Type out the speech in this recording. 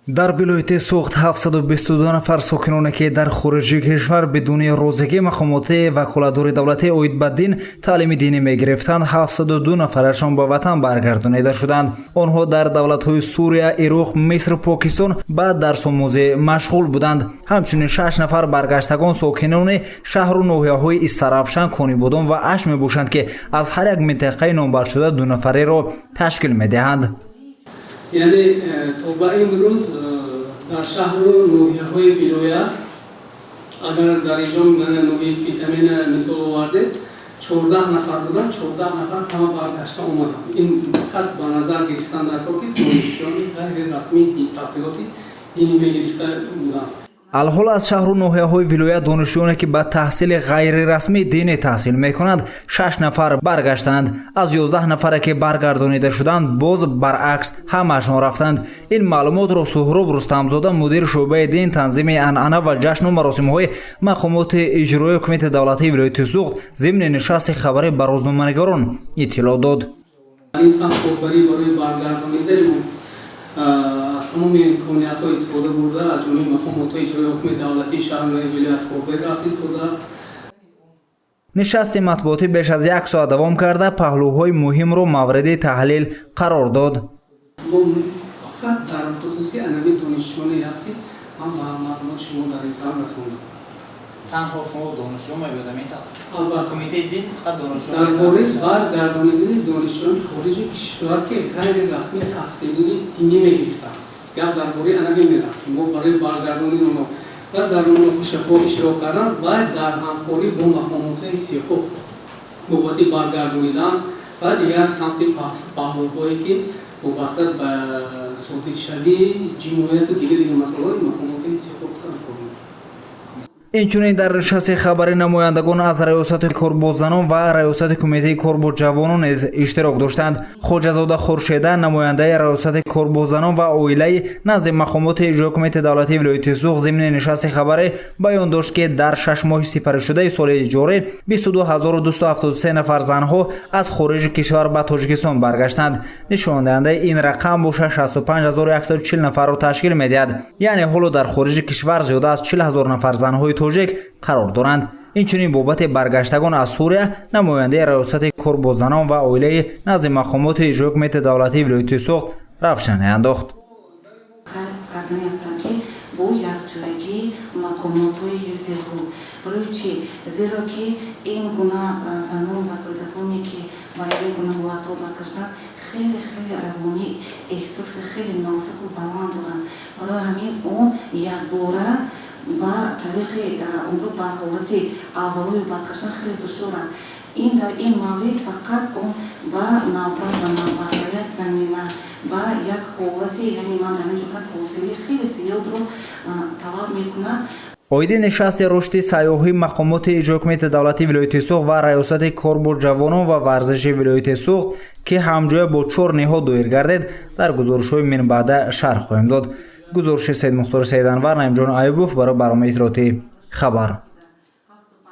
Дар вилояти Суғд 722 нафар сокиноне, ки дар хориҷи кишвар бидуни розигии мақомоти ваколатдори давлатӣ оид ба дин таълими динӣ мегирифтанд, 702 нафарашон ба ватан баргардонида шуданд. Онҳо дар давлатҳои Сурия, Ироқ, Миср, Покистон ба дарсомӯзӣ машғул буданд. Ҳамчунин шаш нафар баргаштагон сокинони шаҳру ноҳияҳои Истаравшан, Конибодом ва Ашт мебошанд, ки аз ҳар як минтақаи номбаршуда ду нафареро ташкил медиҳанд. Яъне то ба имрӯз дар шаҳру ноҳияҳои вилоят, агар дар инҷо ноҳияи Спитамена мисол овардед, 14 нафар буданд, 14 нафар ҳама баргашта омаданд. Ин фақат ба назар гирифтан дар кор, ки донишҷӯёни ғайрирасмии таҳсилоти динӣ мегирифта буданд. Алҳол аз шаҳру ноҳияҳои вилоят донишҷӯёне, ки ба таҳсили ғайрирасмии динӣ таҳсил мекунанд, шаш нафар баргаштанд. Аз 11 нафаре, ки баргардонида шуданд, боз баръакс ҳамаашон рафтанд. Ин маълумотро Суҳроб Рустамзода, мудири шӯъбаи дин, танзими анъана ва ҷашну маросимҳои мақомоти иҷроии ҳукумати давлатии вилояти Суғд зимни нишасти хабарӣ ба рӯзноманигорон иттилоъ дод. Ин самт корбарӣ барои баргардонидани мо аз тамоми имкониятҳо истифода бурда, аз ҷониби мақомотҳои иҷроии ҳукумати давлатии шаҳру ноҳияи вилоят корбарӣ рафта истодааст. Нишасти матбуотӣ беш аз як соат давом карда, паҳлӯҳои муҳимро мавриди таҳлил қарор дод. Мо фақат дар хусуси анави донишҷӯёне ҳаст, ки ман ба маълумоти шумо дар ин самт расондам. Танҳо шумо донишҷӯ мебудам? Албатта. Кумитаи дин фақат донишҷӯ? Дар бораи баргардонидани донишҷӯёни хориҷи кишвар, ки ғайрирасмӣ таҳсили динӣ мегирифтанд, гап дар бораи анави мерафт, ки мо барои баргардонии онҳо ва дар муноқишаҳо иштирок кардан ва дар ҳамкорӣ бо мақомотҳои ҳифзи бобати баргардонидан ва дигар самти паҳлӯҳое, ки вобаста ба содиршавии ҷинояту дигар масъалаҳои мақомоти ҳифзи ҳуқуқ саркор. Инчунин дар нишасти хабари намояндагон аз Раёсати кор бо занон ва Раёсати Кумитаи кор бо ҷавонон низ иштирок доштанд. Хоҷазода Хуршеда, намояндаи Раёсати кор бо занон ва оилаи назди мақомоти иҷрои ҳукумати давлатии вилояти Суғд зимни нишасти хабарӣ баён дошт, ки дар 6 моҳи сипаришудаи соли ҷорӣ 22 273 нафар занҳо аз хориҷи кишвар ба Тоҷикистон баргаштанд. Нишондиҳандаи ин рақам боша 65 140 нафарро ташкил медиҳад, яъне ҳоло дар хориҷи кишвар зиёда аз 40 ҳазор нафар занҳои тоҷик қарор доранд. Инчунин бобати баргаштагон аз Сурия намояндаи Раёсати кор бо занон ва оилаи назди мақомоти иҷрои ҳукумати давлатии вилояти Суғд равшанӣ андохт. Кардани ҳастам, ки бо якҷоягии мақомотҳои ҳифзи ҳуқуқ. Барои чӣ? Зеро ки ин гуна занон ва кӯдаконе, ки ба ин гуна ҳолатҳо баргаштанд, хеле хеле равонӣ эҳсоси хеле нозику баланд доранд. Барои ҳамин он якбора ба тариқи онро ба ҳолати аввалою баргаштан хеле душвор аст. Ин дар ин маврид фақат он ба навбат ба навбат, ба як замина, ба як ҳолати, яъне ман дар ин ҷо ҳосили хеле зиёдро талаб мекунад. Оиди нишасти рушди сайёҳӣ мақомоти иҷрои ҳукумати давлатии вилояти Суғд ва Раёсати кор бо ҷавонон ва варзиши вилояти Суғд, ки ҳамҷоя бо чор ниҳод доир гардид, дар гузоришҳои минбаъда шарҳ хоҳем дод. Гузориши Саидмухтори Саиданвар, Наимҷон Аюбов барои барномаи иттилоотии «Хабар».